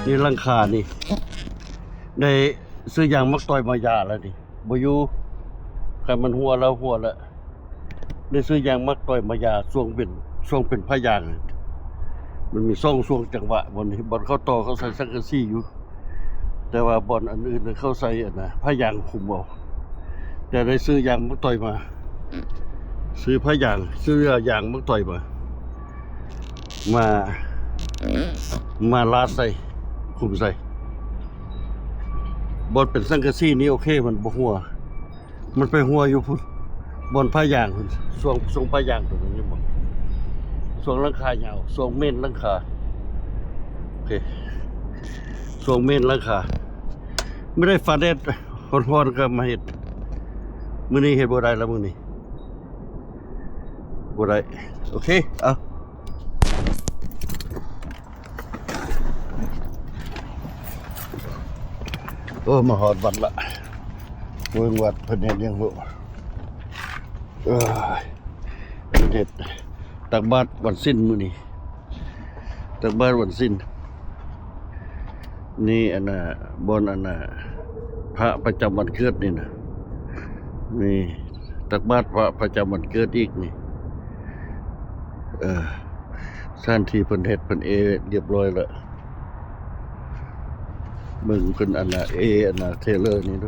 ນີ້ຫຼັງຄານີ້ ໄດ້ຊື້ຢາງໝາກຕ່ອຍມາຢາແລ້ວນີ້ ບໍ່ຢູ່ ຄັນມັນຮົ່ວແລ້ວຮົ່ວແລ້ວ ໄດ້ຊື້ຢາງໝາກຕ່ອຍມາຢາ ຊ່ວງເປັນ ຊ່ວງເປັນຜ້າຢາງ ມັນມີສອງຊ່ວງຈັງຫວະ ບ່ອນນີ້ ບ່ອນເຂົາຕໍ່ເຂົາໃສ່ສັງກະສີຢູ່ ແຕ່ວ່າບ່ອນອັນອື່ນເຂົາໃສ່ອັນນະ ຜ້າຢາງຄຸມເອົາ ແຕ່ໄດ້ຊື້ຢາງໝາກຕ່ອຍມາ ຊື້ຜ້າຢາງ ຊື້ຢາງໝາກຕ່ອຍມາ ມາ ມາລາດໃສ່ ຄຸມໃສ່ ບ່ອນເປັນສັງກະສີນີ້ໂອເຄ ມັນບໍ່ຮົ່ວ ມັນໄປຮົ່ວຢູ່ພຸ້ນ ບ່ອນຜ້າຢາງພຸ້ນ ຊ່ວງ ຊ່ວງຜ້າຢາງຕົວນັ້ນ ຊ່ວງຫຼັງຄາຍາວ ຊ່ວງເມນຫຼັງຄາ ໂອເຄ ຊ່ວງເມນຫຼັງຄາ ມື້ໃດຟ້າແດດຮ້ອນໆ ກໍມາເຮັດ ມື້ນີ້ເຮັດບໍ່ໄດ້ລະ ມື້ນີ້ບໍ່ໄດ້ ໂອເຄ ເອົາ ໂອ້ ມາຮອດວັດລະ ເບິ່ງວັດເພິ່ນເຮັດຫຍັງບໍ່ ເອີ ເພິ່ນເຮັດຕັກບາດວັນສິນມື້ນີ້ ຕັກບາດວັນສິນ ນີ້ອັນນ່າ ບ່ອນອັນນ່າ ພະປະຈຳວັນເກີດນີ້ນະ ນີ້ ຕັກບາດພະປະຈຳວັນເກີດອີກນີ້ ເອີ ສະຖານທີ່ເພິ່ນເຮັດ ເພິ່ນເອລຽບຮ້ອຍແລ້ວ ເບິ່ງເພິ່ນອັນນ່າ ເອອັນນ່າ ເທເລີນີ້ດູ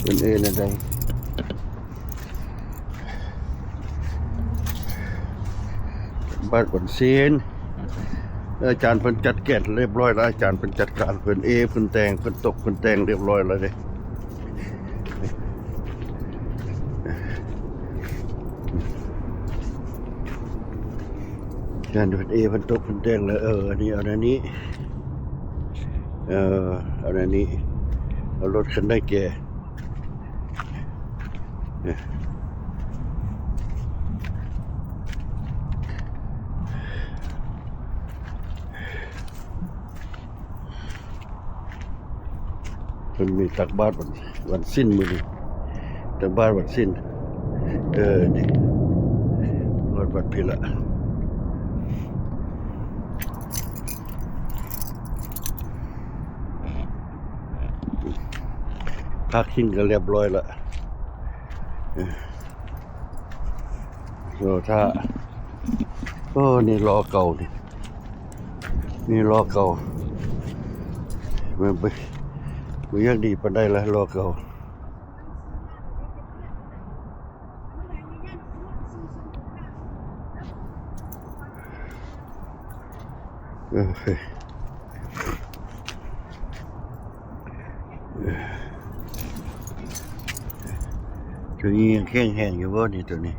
ເພິ່ນເອແນວໃດ ບາດວັນສິນ ອາຈານເພິ່ນຈັດແກນຮຽບຮ້ອຍແລ້ວ ອາຈານເພິ່ນຈັດການ ເພິ່ນເອ ເພິ່ນແຕ່ງ ເພິ່ນຕົກ ເພິ່ນແຕ່ງຮຽບຮ້ອຍແລ້ວເດ້. ການເພິ່ນເອເພິ່ນຕົກເພິ່ນແຕ່ງແລ້ວ ເອີ ອັນນີ້ເອົາແນວນີ້ ເອີ ເອົາແນວນີ້ ເອົາລົດຄັນໃດແກ່ ເພິ່ນມີຕັກບາດວັນ ວັນສິນມື້ນີ້ ຕັກບາດວັນສິນ ເອີ ນີ້ ຮອດວັດພີ້ລະ ພາກກິນກໍລຽບຮ້ອຍລະ ເອີ ລໍຖ້າ ໂອ້ ນີ້ລໍ້ເກົ່ານີ້ ນີ້ລໍ້ເກົ່າ ມັນບໍ່ ບໍ່ຢາກດີປານໃດລະ ລໍ້ເກົ່າ ເອີ ໂອເຄ ໂຕນີ້ຍັງແຂງແຮງຢູ່ບໍ່ນີ້ ໂຕນີ້?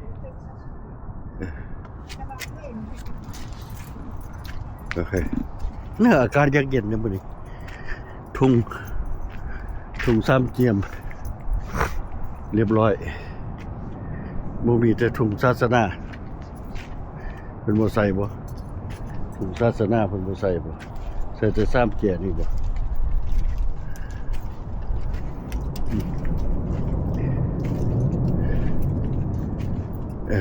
ໂອເຄ ເນາະ ອາກາດຢາກເຢັນເດ້ມື້ນີ້ ທຸ່ງ ທຸ່ງສາມຈຽມ ລຽບຮ້ອຍ ບໍ່ມີແຕ່ທຸ່ງສາສະໜາ ເພິ່ນບໍ່ໃສ່ບໍ່? ທຸ່ງສາສະໜາເພິ່ນບໍ່ໃສ່ບໍ່? ໃສ່ແຕ່ສາມແຈນີ້ບໍ່? ເອີ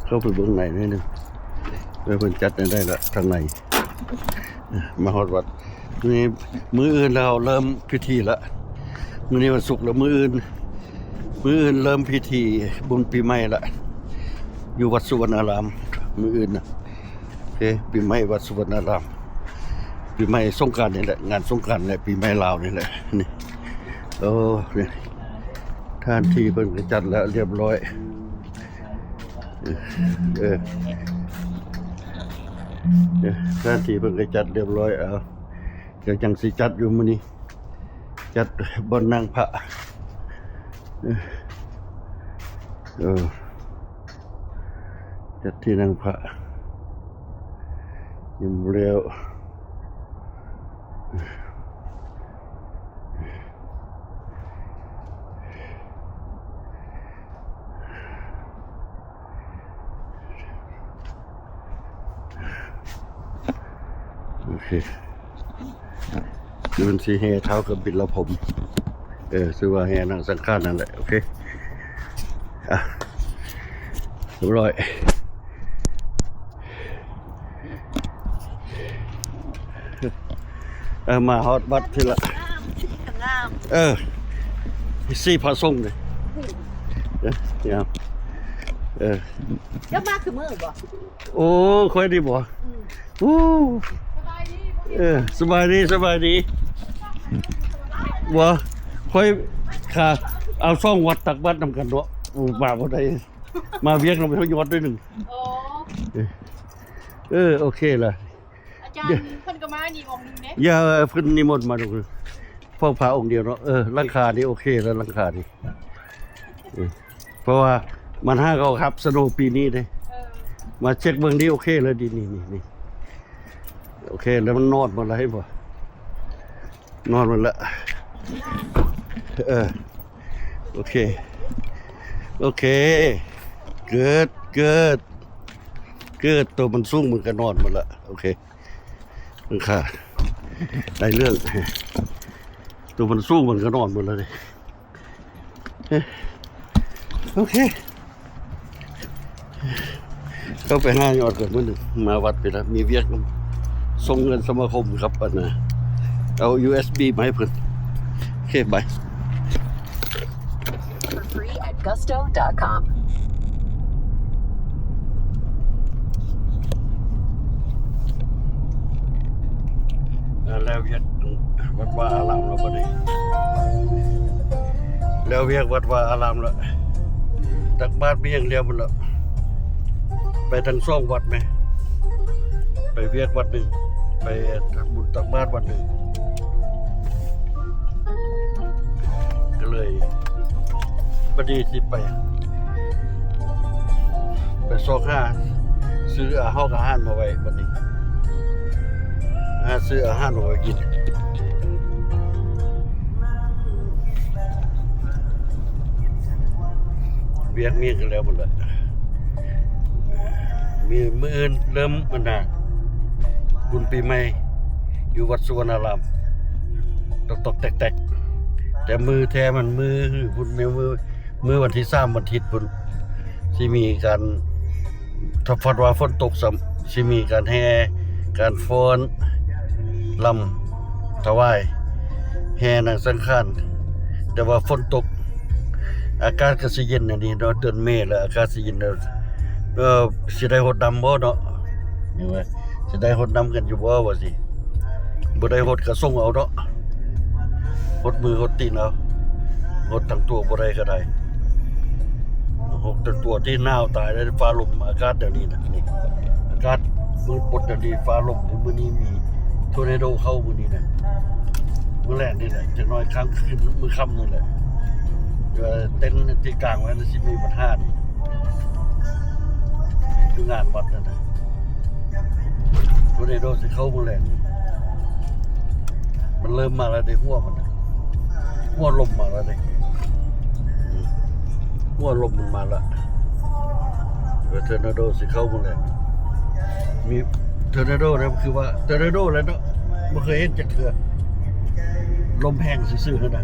ເຂົ້າໄປເບິ່ງໃນໜ້ອຍໜຶ່ງ ວ່າເພິ່ນຈັດແນວໃດລະທາງໃນ. ມາຮອດວັດ ມື້ ມື້ອື່ນລາວເລີ່ມພິທີລະ ມື້ນີ້ວັນສຸກລະ ມື້ອື່ນ ມື້ອື່ນເລີ່ມພິທີບຸນປີໃໝ່ລະ ຢູ່ວັດສຸວັນນາລາມ ມື້ອື່ນນະ ໂອເຄ ປີໃໝ່ວັດສຸວັນນາລາມ ປີໃໝ່ສົງການນີ້ແຫຼະ ງານສົງການແຫຼະ ປີໃໝ່ລາວນີ້ແຫຼະ ນີ້ ໂອ້ ນີ້ ສະຖານທີ່ເພິ່ນກໍຈັດແລ້ວລຽບຮ້ອຍ ເອີ ເອີ ເອີ ສະຖານທີ່ເພິ່ນກໍຈັດລຽບຮ້ອຍ ເອົາ ກໍຈັ່ງຊິຈັດຢູ່ມື້ນີ້ ຈັດບ່ອນນັ່ງພະ ເອີ ເອີ ຈັດທີ່ນັ່ງພະ ຍັງບໍ່ແລ້ວ. ເ ຄືມັນຊິແຫ່ທ້າວເກີບບິນລະພົມ ເອີ ຊື່ວ່າແຫ່ນາງສັງຂານນັ້ນແຫຼະ. ໂອເຄ ອ່ະ ຮຽບຮ້ອຍ. ເອີ ມາຮອດວັດພີ້ລະ ງາມ ງາມ ເອີ ສີພະສົງເດ້ ເອີ ງາມ ເອີ ເຈົ້າມາຄືມື້ບໍ່? ໂອ້ ຂ້ອຍນີ້ບໍ່? ອືມ ໂອ້ ສະບາຍດີ ເອີ ສະບາຍດີ ສະບາຍດີ. ບໍ່ ຂ້ອຍ ຂ້າ ເອົາສອງວັດຕັກບາດນຳກັນເນາະ. ໂອ້ ມາບໍ່ໄດ້ ມາວຽກນຳໄປຮອດໜ້ອຍໜຶ່ງ. ອໍ ເອີ ເອີ ໂອເຄລະ. ອາຈານເພິ່ນກໍມານີ້ອົງໜຶ່ງເດ້. ຢ່າ ເພິ່ນນິມົນມາດອກ ເຝົ້າພະອົງດຽວເນາະ. ເອີ ຫຼັງຄານີ້ໂອເຄແລ້ວ ຫຼັງຄານີ້ ເອີ ເພາະວ່າມັນຫາກໍຮັບສະໂນປີນີ້ເດ້. ເອີ ມາເຊັກເບິ່ງນີ້ ໂອເຄແລ້ວ ນີ້ ນີ້ ນີ້ ໂອເຄແລ້ວ. ມັນນອນໝົດແລ້ວ ເຫັນບໍ່? ນອນໝົດແລ້ວ. ເອີ ໂອເຄ ໂອເຄ good good good. ໂຕມັນສູງມັນກໍນອນໝົດແລ້ວ. ໂອເຄ ມັນຂາດ ໄດ້ເລື່ອງ ໂຕມັນສູງມັນກໍນອນໝົດແລ້ວເດ້. ໂອເຄ ເຂົ້າໄປຫາຍອດກ່ອນມື້ໜຶ່ງ. ມາວັດໄປລະ ມີວຽກນຳ ສົ່ງເງິນສະມາຄົມກັບອັນນ່າ ເອົາຢູເອັສບີມາໃຫ້ເພິ່ນ. ໂອເຄ ບາຍ. Free at gusto dot com. ແລ້ວວຽກວັດວາອາລາມແລ້ວບັດນີ້ ແລ້ວວຽກວັດວາອາລາມແລ້ວ ຕັກບາດມີຢ່າງດຽວພຸ້ນລະ. ໄປທັງສອງວັດແມ ໄປວຽກວັດໜຶ່ງ ໄປທຳບຸນຕັກບາດວັດໜຶ່ງ ກໍເລີຍ ບັດນີ້ຊິໄປ ໄປຊອກຫາຊື້ອາຫອກອາຫານມາໄວ້ບັດນີ້ ຫາຊື້ອາຫານມາໄວ້ກິນ. ວຽກມີກໍແລ້ວໝົດລະ ມີມື້ອື່ນເລີ່ມບັນດາບຸນປີໃໝ່ຢູ່ວັດສຸວັນນາລາມ ຕອກໆແຕກໆ ແຕ່ມື້ແທ້ມັນມື້ພຸ້ນ ມື້ ມື້ວັນທີສາມ ວັນທິດພຸ້ນ ຊິມີການ ຖ້າພັດວ່າຝົນຕົກຊ້ຳ ຊິມີການແຫ່ ການຟ້ອນລຳຖວາຍ ແຫ່ນາງສັງຂານ ແຕ່ວ່າຝົນຕົກ ອາກາດກໍຊິເຢັນອັນນີ້ເນາະ ເດືອນເມແລ້ວ ອາກາດຊິເຢັນແລ້ວ ເອີ ຊິໄດ້ຫົດນ້ຳບໍ່ເນາະ ເຫັນໄໝ? ຊິໄດ້ຫົດນ້ຳກັນຢູ່ບໍ່ວ່າຊິ ບໍ່ໄດ້ຫົດກໍສົ່ງເອົາເນາະ ຫົດມືຫົດຕີນເອົາ ຫົດທັງຕົວບໍ່ໄດ້ກໍໄດ້ ຫົດທັງຕົວທີ່ໜາວຕາຍແລ້ວ ຟ້າລົມອາກາດແນວນີ້ນະ ນີ້ ອາກາດມືປົດແນວນີ້ ຟ້າລົມ ມື້ນີ້ມີທໍເນໂດເຂົ້າມື້ນີ້ນະ ມື້ແລງນີ້ແຫຼະ ຈັກໜ້ອຍຄ້າງຄືນ ມື້ຄ່ຳນີ້ແຫຼະ ເອີ ເຕັນທີ່ກາງໄວ້ນະ ຊິມີບັນຫານີ້ ຄືງານວັດນັ້ນນະ ທໍເນໂດຊິເຂົ້າມື້ແລງ ມັນເລີ່ມມາແລ້ວເດ້ ຫົວມັນນະ ຫົວລົມມາແລ້ວເດ້ ອືມ ຫົວລົມມັນມາແລ້ວ ເອີ ທໍເນໂດຊິເຂົ້າມື້ແລງ ມີທໍເນໂດນະ ຄືວ່າທໍເນໂດແຫຼະເນາະ ບໍ່ເຄີຍເຫັນຈັກເທື່ອ ລົມແຮງຊື່ໆຫັ້ນນະ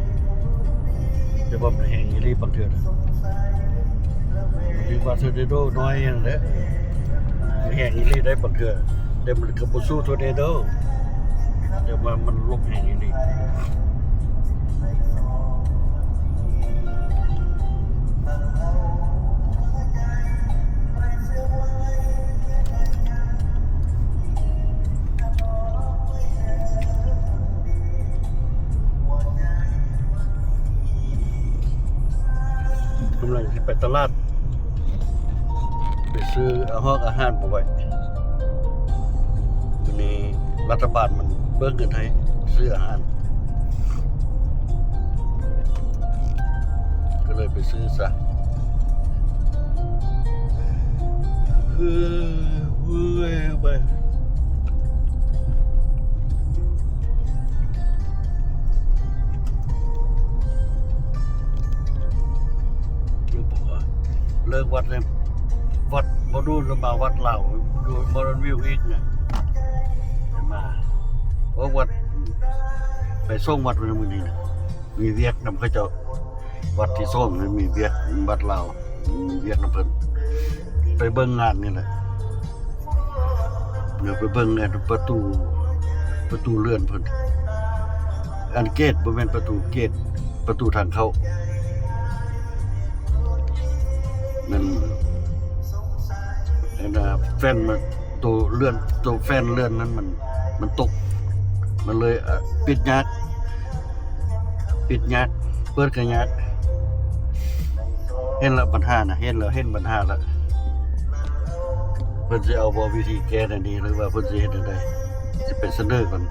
ແຕ່ວ່າມັນແຮງອີ່ຫຼີບາງເທື່ອນະ ເອີ້ນວ່າທໍເນໂດນ້ອຍຫັ້ນແຫຼະ ແຮງອີ່ຫຼີໄດ໋ບາງເທື່ອ ແຕ່ມັນກໍບໍ່ສູ້ທໍເນໂດ ແຕ່ວ່າມັນລົມແຮງອີ່ຫຼີ. ກຳລັງຊິໄປຕະຫຼາດ ໄປຊື້ອາຫອກອາຫານມາໄວ້ ມື້ນີ້ລັດຖະບານມັນເບີກເງິນໃຫ້ຊື້ອາຫານ ກໍເລີຍໄປຊື້ຊະ. ເອີ ເອີ ໄປ ເລີກວັດແລ້ວ ວັດບໍ່ດູນແລ້ວ ມາວັດລາວ ຢູ່ມອນວິວອີກນະ ມາ ອອກວັດ ໄປສອງວັດມື້ນີ້ນະ ມີວຽກນຳເຂົາເຈົ້າ. ວັດທີສອງນີ້ມີວຽກ ວັດລາວ ມີວຽກນຳເພິ່ນ ໄປເບິ່ງງານນີ້ແຫຼະ. ເດີນໄປເບິ່ງແນ່ ປະຕູ ປະຕູເຮືອນເພິ່ນ ອັນເກດ ບໍ່ແມ່ນປະຕູ ເກດ ປະຕູທາງເຂົ້າ ນັ້ນ ອັນນ່າ ແຟນມັນ ໂຕເຮືອນ ໂຕແຟນເຮືອນນັ້ນມັນ ມັນຕົກ ມັນເລີຍ ເອີ ປິດຍາກ ປິດຍາກ ເປີດກໍຍາກ. ເຫັນລະບັນຫານະ ເຫັນລະ ເຫັນບັນຫາລະ. ເພິ່ນຊິເອົາບໍ່ ວິທີແກ້ແນວນີ້ ຫຼືວ່າເພິ່ນຊິເຮັດແນວໃດ? ຊິໄປສະເໜີກ່ອນ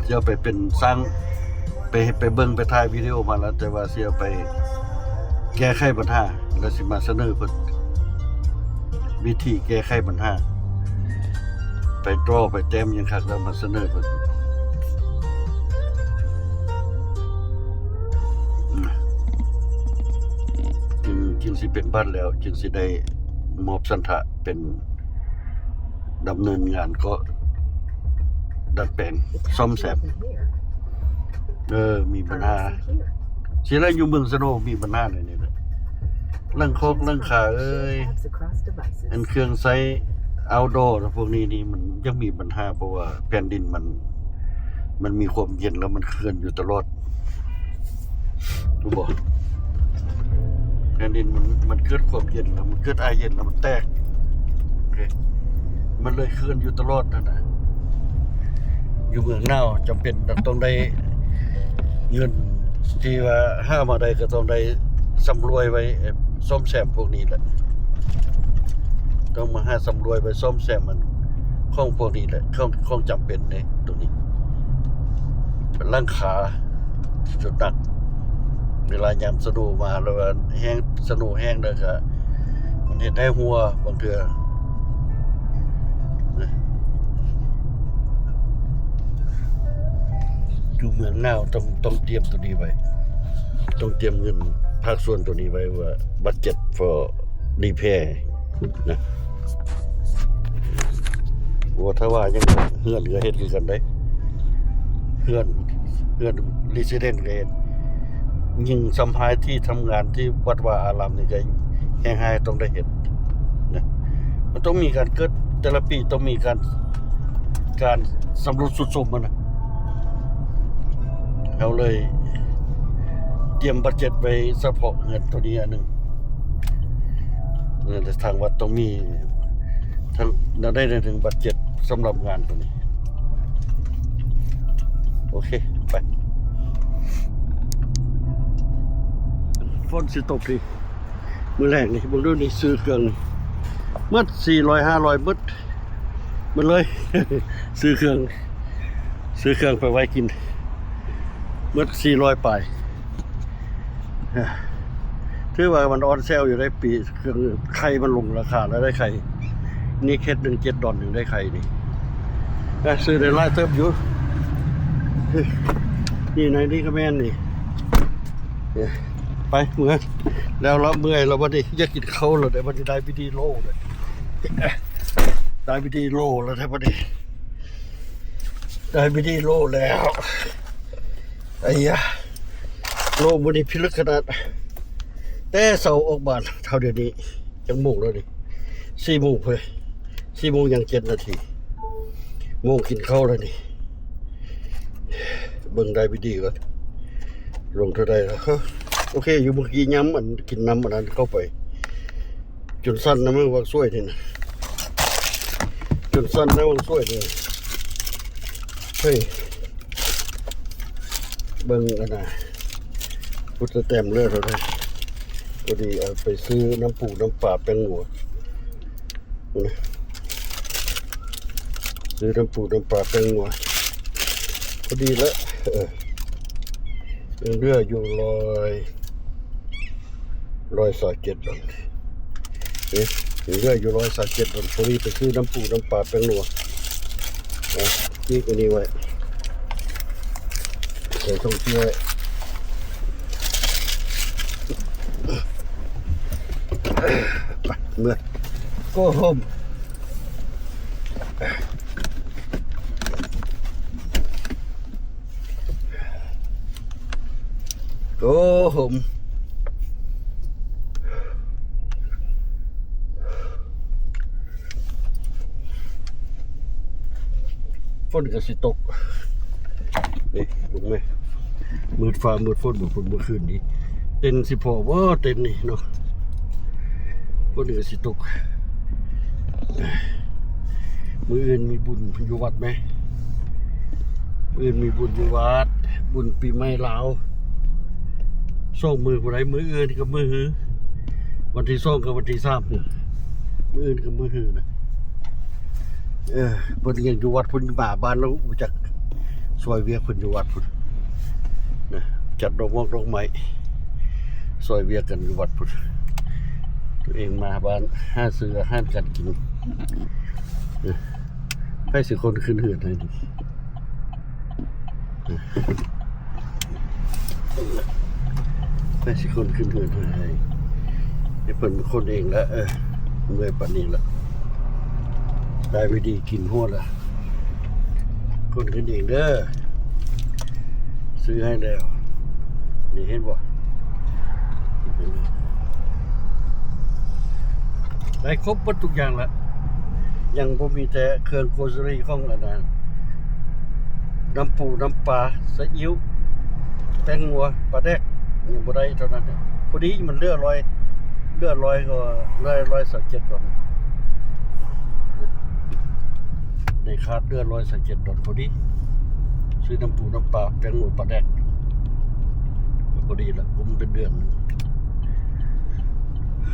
ຊິເອົາໄປເປັນຊ່າງ ໄປ ໄປເບິ່ງ ໄປຖ່າຍວິດີໂອມາແລ້ວ ແຕ່ວ່າຊິເອົາໄປແກ້ໄຂບັນຫາ ແລ້ວຊິມາສະເໜີເພິ່ນ ວິທີແກ້ໄຂບັນຫາ ໄປດຣໍ ໄປແຕ້ມຫຍັງຄັກ ແລ້ວມາສະເໜີເພິ່ນ ຈຶ່ງ ຈຶ່ງຊິເປັນບັດແລ້ວ ຈຶ່ງຊິໄດ້ມອບສັນທະເປັນ ດຳເນີນງານກໍດັດແປງສ້ອມແຊມ. ເອີ ມີບັນຫາ ຊິລະຢູ່ເມືອງສະໂນ ມີບັນຫາແນວນີ້ແຫຼະ ຫຼັງຄອກຫຼັງຄາເອີຍ ອັນເຄື່ອງໃຊ້ outdoor ພວກນີ້ນີ້ ມັນຍັງມີບັນຫາ ເພາະວ່າແຜ່ນດິນມັນ ມັນມີຄວາມເຢັນ ແລ້ວມັນເຄື່ອນຢູ່ຕະຫຼອດ ຮູ້ບໍ່? ແຜ່ນດິນມັນ ມັນເກີດຄວາມເຢັນ ແລ້ວມັນເກີດອາເຢັນ ແລ້ວມັນແຕກ ໂອເຄ ມັນເລີຍເຄື່ອນຢູ່ຕະຫຼອດຫັ້ນນະ. ຢູ່ເມືອງໜາວຈຳເປັນຕ້ອງໄດ້ເງິນທີ່ວ່າຫາມາໄດ້ ກໍຕ້ອງໄດ້ສຳລວຍໄວ້ ເອີ ສ້ອມແຊມພວກນີ້ແຫຼະ ຕ້ອງມາຫາສຳລວຍໄວ້ສ້ອມແຊມ ອັນ ຂອງພວກນີ້ແຫຼະ ຂອງ ຂອງຈຳເປັນເດ້ ໂຕນີ້ ເປັນຫຼັງຄາ ທີ່ສຸດໜັກ ເວລາຍາມສະໂນມາ ຫຼືວ່າແຮງ ສະໂນແຮງ ແລ້ວກະມັນເຮັດໃຫ້ຮົ່ວບາງເທື່ອນະ. ຢູ່ເມືອງໜາວຕ້ອງ ຕ້ອງຕຽມໂຕນີ້ໄວ້ ຕ້ອງຕຽມເງິນພາກສ່ວນໂຕນີ້ໄວ້ວ່າ budget for repair ນະ ວ່າຖ້າວ່າຍັງເຮືອນກໍເຮັດຄືກັນເດ້ ເຮືອນ ເຮືອນ resident ກໍເຮັດ ຍິ່ງສຳພາຍທີ່ທຳງານທີ່ວັດວາອາຣາມນີ້ກໍແຮງຮ້າຍ ຕ້ອງໄດ້ເຮັດນະ ມັນຕ້ອງມີການເກີດ ແຕ່ລະປີຕ້ອງມີການ ການສຳຫຼວດຊຸດໂຊມຫັ້ນນະ. ເຮົາເລີຍຕຽມບັດເຈັດໄວ້ສະເພາະເຮືອນໂຕນີ້ອັນໜຶ່ງ ແລະ ທາງວັດຕ້ອງມີທັງ ໄດ້ໜຶ່ງບັດເຈັດສຳລັບງານໂຕນີ້. ໂອເຄ ໄປ ຝົນຊິຕົກອີກ ມື້ແລງນີ້ ເບິ່ງດູນີ້ ຊື້ເຄື່ອງໝົດສີ່ຮ້ອຍຫ້າຮ້ອຍ ໝົດ ໝົດເລີຍ ຊື້ເຄື່ອງ ຊື້ເຄື່ອງໄປໄວ້ກິນ ໝົດສີ່ຮ້ອຍປາຍ ຖືວ່າມັນອອນເຊວຢູ່ໃດ໋ ປີ ເຄື່ອງ ໄຂ່ມັນລົງລາຄາແລ້ວ ໄດ້ໄຂ່ ນີ້ເຄສໜຶ່ງ ເຈັດດອນໜຶ່ງ ໄດ້ໄຂ່ນີ້ ຊື້ໄດ້ຫຼາຍເຕີບຢູ່ ນີ້ ໃນນີ້ກໍແມ່ນນີ້ ໄປເມືອ ແລ້ວລະເມື່ອຍແລ້ວ ບັດນີ້ຢາກກິນເຂົ້າແລ້ວເດ້ ບັດນີ້ໄດ້ວິດີໂລເດ້ ໄດ້ວິດີໂລແລ້ວເດ້ ບັດນີ້ໄດ້ວິດີໂລແລ້ວ ໄອ້ຢາ ໂລມື້ນີ້ພິລຶກຂະໜາດ ແຕ່ເຊົ້າອອກບ້ານເທົ່າດຽວນີ້ ຈັກໂມງແລ້ວນີ້ ສີ່ໂມງເພິ່ນ ສີ່ໂມງຍັງເຈັດນາທີ ໂມງກິນເຂົ້າແລ້ວນີ້ ເບິ່ງໄດ້ວິດີກ່ອນ ລົງເທົ່າໃດແລ້ວ ໂອເຄ ຢູ່ເມື່ອກີ້ຍາມ ອັນ ກິນນ້ຳອັນນັ້ນເຂົ້າໄປ ຈົນສັ່ນນະ ເບິ່ງວ່າຊ່ວຍນີ້ນະ ຈົນສັ່ນນະ ເບິ່ງຊ່ວຍນີ້ ເຮີ້ຍ ເບິ່ງອັນນ່າ ພຸດສະແຕມເລືອດເທົ່າໃດ ພໍດີເອົາໄປຊື້ນ້ຳປູນ້ຳປາແປ້ງນົວ ຊື້ນ້ຳປູນ້ຳປາແປ້ງນົວ ພໍດີລະ ເອີ ຍັງເຫຼືອຢູ່ຮ້ອຍ ຮ້ອຍຊາວເຈັດດອນ ເອີ ຍັງເຫຼືອຢູ່ຮ້ອຍຊາວເຈັດດອນ ພໍດີໄປຊື້ນ້ຳປູນ້ຳປາແປ້ງນົວ ເອົາ ຈີກອັນນີ້ໄວ້ ໃສ່ຖົງເສື້ອໄວ້ ໄປ ເມືອ go home. ໂອ້ ຫົມ ຝົນກໍຊິຕົກ ນີ້ ເບິ່ງແມະ ມືດຟ້າມືດຝົນ ເບິ່ງພຸ້ນ ມື້ຄືນນີ້ ເຕັນຊິພໍບໍ່ ເຕັນນີ້ເນາະ ຝົນກໍຊິຕົກ. ມື້ອື່ນມີບຸນຢູ່ວັດແມະ ມື້ອື່ນມີບຸນຢູ່ວັດ ບຸນປີໃໝ່ລາວ ສອງມື້ພຸ້ນໃດ໋ ມື້ອື່ນກັບມື້ຮື ວັນທີສອງກັບວັນທີສາມພຸ້ນ ມື້ອື່ນກັບມື້ຮືນະ. ເອີ ເພິ່ນຍັງຢູ່ວັດພຸ້ນ ມາບ້ານແລ້ວຮູ້ຈັກ ຊ່ອຍວຽກເພິ່ນຢູ່ວັດພຸ້ນນະ ຈັດດອກໝອກດອກໄມ້ ຊ່ອຍວຽກກັນຢູ່ວັດພຸ້ນ ຕົວເອງມາບ້ານ ຫາຊື້ອາຫານການກິນ. ເອີ ໃຜຊິຄົນຂຶ້ນເຮືອນໃຫ້ນີ້? ໃຜຊິຄົນຂຶ້ນເຮືອນໃຫ້? ໃຫ້ເພິ່ນຄົນເອງລະ ເອີ ເມື່ອຍປານນີ້ລະ ໄດ້ໄປດີກິນຮອດລະ ຄົນຂຶ້ນເອງເດີ ຊື້ໃຫ້ແລ້ວ ນີ້ເຫັນບໍ່? ໄດ້ຄົບເບິດທຸກຢ່າງລະ ຍັງບໍ່ມີແຕ່ເຄື່ອງໂກສຣີຂອງອັນນັ້ນ ນ້ຳປູ ນ້ຳປາ ຊາອິ້ວ ແປ້ງງົວ ປາແດກ ຍັງບໍ່ໄດ້ເທົ່ານັ້ນ. ພໍດີມັນເຫຼືອຮ້ອຍ ເຫຼືອຮ້ອຍກວ່າ ເຫຼືອຮ້ອຍຊາວເຈັດດອນ ໄດ້ຂາດເຫຼືອຮ້ອຍຊາວເຈັດດອນພໍດີ ຊື້ນ້ຳປູ ນ້ຳປາ ແປ້ງງົວ ປາແດກ ກໍພໍດີລະ ກຸມເປັນເດືອນ.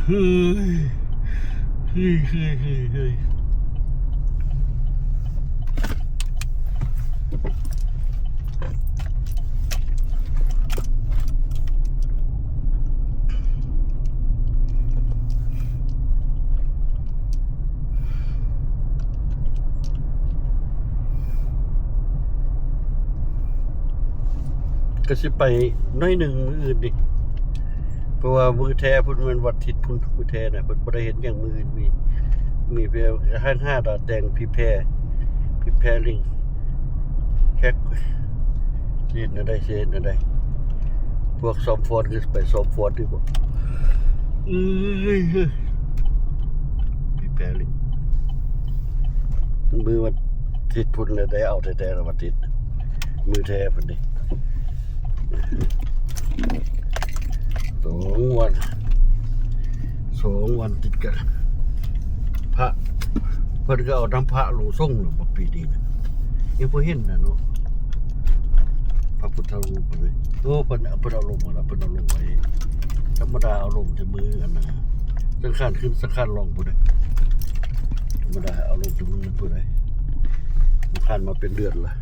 ເຮີ້ຍ ເຮີ້ຍ ເຮີ້ຍ ເຮີ້ຍ ເຮີ້ຍ ກໍຊິໄປໜ້ອຍໜຶ່ງມື້ອື່ນນີ້ ເພາະວ່າມື້ແທ້ພຸ້ນແມ່ນວັນທິດພຸ້ນ ມື້ແທ້ນະ ເພິ່ນບໍ່ໄດ້ເຮັດຫຍັງມື້ອື່ນ ມີ ມີພຽງແຕ່ຫາດາແຕ່ງ prepare prepare ລິ້ງ ແຂກ ຊິເຮັດແນວໃດ ຊິເຮັດແນວໃດ ພວກຊ້ອມຟ້ອນຄືຊິໄປຊ້ອມຟ້ອນຕິບໍ່? ເອີຍ prepare ລິ້ງ ມື້ວັນທິດພຸ້ນແລ້ວ ໄດ້ເອົາແທ້ໆລະ ວັນທິດ ມື້ແທ້ພຸ້ນເດ້. ສອງວັນ ສອງວັນຕິດກັນ ພະ ເພິ່ນກໍເອົານ້ຳພະລົງສົງແລ້ວ ປີນີ້ນະ ຍັງບໍ່ເຫັນນະເນາະ ພະພຸດທະຮູບເລີຍ. ໂອ້ ເພິ່ນ ເພິ່ນເອົາລົງມາແລ້ວ ເພິ່ນເອົາລົງໄວ້ ທຳມະດາເອົາລົງແຕ່ມື້ອັນນະ ສັງຂານຂຶ້ນ ສັງຂານລົງພຸ້ນເດ້ ທຳມະດາເອົາລົງແຕ່ມື້ພຸ້ນເດ້ ຜ່ານມາເປັນເດືອນລະ.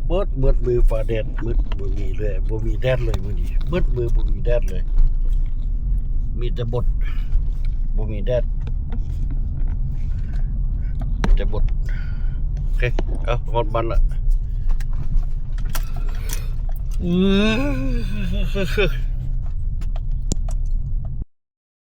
ເບິດ ເບິດມື້ຟ້າແດດມືດ ບໍ່ມີເລີຍ ບໍ່ມີແດດເລີຍມື້ນີ້ ເບິດມື້ບໍ່ມີແດດເລີຍ ມີແຕ່ບົດ ບໍ່ມີແດດ ມີແຕ່ບົດ. ໂອເຄ ເອົາ ຮອດບ້ານລະ. ອືມ